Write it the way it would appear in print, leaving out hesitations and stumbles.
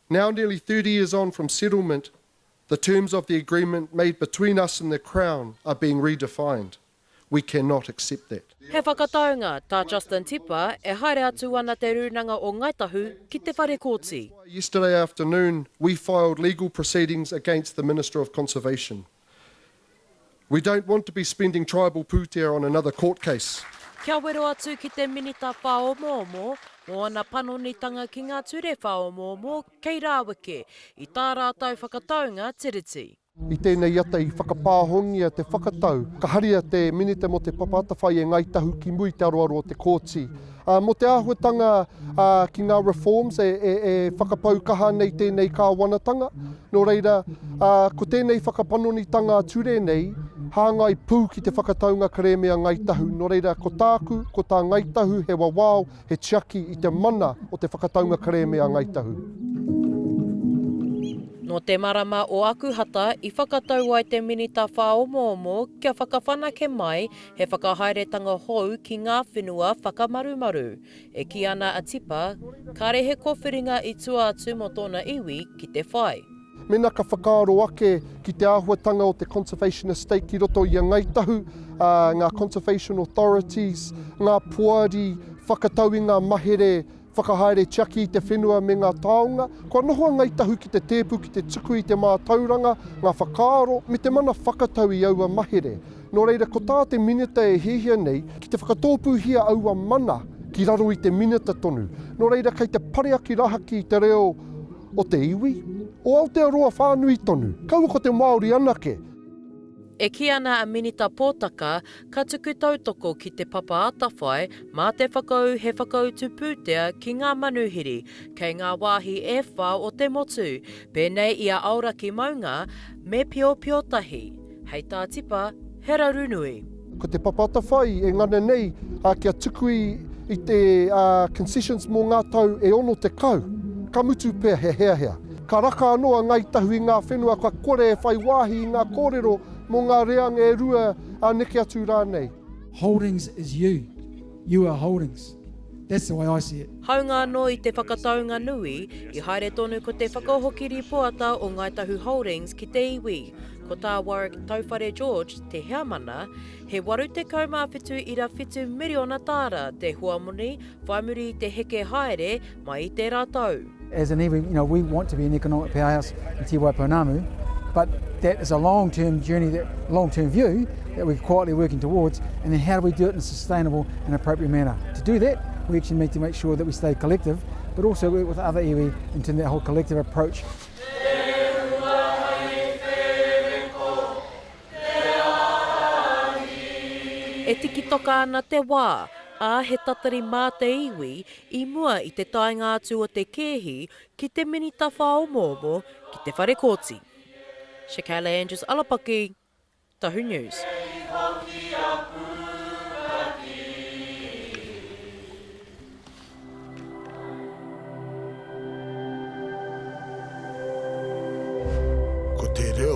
Now nearly 30 years on from settlement, the terms of the agreement made between us and the Crown are being redefined. We cannot accept that. He whakataunga tā Justin Tipa e haere atu ana Te Rūnanga o Ngāi Tahu ki te Whare Kōti. Yesterday afternoon, we filed legal proceedings against the Minister of Conservation. We don't want to be spending tribal pūtea on another court case. Kia wero atu ki te Minita Whāomoomo mō ana panonitanga ki ngā ture whāomoomo kei rāweke i tā rātou whakataunga Tiriti. I tēnei ata i whakapāhongia te whakatau, ka haria te Minita mō Te Papa Atawhai e Ngāi Tahu ki muri i te aroaro o te Kōti. Mō te āhuatanga ki ngā reforms e whakapau kaha nei tēnei kāwanatanga, nō reira, ko tēnei whakapanonitanga ture nei, hāngai pū ki te whakataunga kerēme a Ngāi Tahu, nō reira, ko tāku, ko tā Ngāi Tahu he wawao, he tiaki i te mana o te whakataunga kerēme a Ngāi Tahu. Nō te marama o Akuhata i whakatau ai te Minita Whāomoomo kia whakawhanake mai He whakahaeretanga hou ki ngā whenua whakamarumaru. E kī ana a Tipa, kāre he kōwhiringa i tua atu mō tōna iwi ki te whai. Mēnā ka whakaaro ake ki te āhuatanga o te Conservation Estate ki roto i a Ngāi Tahu, ngā Conservation Authorities, ngā poari whakatau i ngā mahere whakahaere tiaki i te whenua me ngā taonga, kua noho a Ngāi Tahu ki te tēpu ki te tuku i te mātauranga, ngā whakaaro, me te mana whakatau i aua mahere. Nō reira, ko tā te Minita e hiahia nei, ki te whakatōpūhia aua mana ki raro i te Minita tonu. Nō reira, kei te pareaki rahaki i te reo o te iwi, o Aotearoa whānui tonu, kaua ko te Māori anake. E kī ana a Minita Pōtaka, ka tuku tautoko ki Te Papa Atawhai mā te whakaū he whakautu pūtea ki ngā manuhiri kei ngā wāhi e whā o te motu, pēnei i a Aoraki Maunga me Piopiotahi. Hei tā Tipa, he raru nui. Ko Te Papa Atawhai e ngana nei kia tuku i te concessions mō ngā tau e 60, ka mutu pea he heahea. Ka raka anō a Ngāi Tahu i ngā whenua kua kore e whai wāhi i ngā kōrero mō ngā reanga e rua, ā, neke atu rānei. Holdings is you. You are Holdings. That's the way I see it. Hāunga anō i te whakataunga nui, i haere tonu ko te whakahoki rīpoata o Ngāi Tahu Holdings ki te iwi. Ko tā Warwick Tauwhare George, te heamana, he 87 ira miriona tāra te huamoni whai muri i te heke haere mai i tērā tau. As an iwi, you know, we want to be an economic powerhouse in Te Waipounamu, but that is a long-term journey, that long-term view that we're quietly working towards, and then how do we do it in a sustainable and appropriate manner? To do that, we actually need to make sure that we stay collective, but also work with other iwi in terms of that whole collective approach. E tiki toka ana te wā, ā, he tatari mā te iwi i mua i te taenga atu o te kēhi ki te Minita Whāomoomo ki te Whare Kōti. Shakayla Andrews Alapaki, Tahu News. Ko te reo.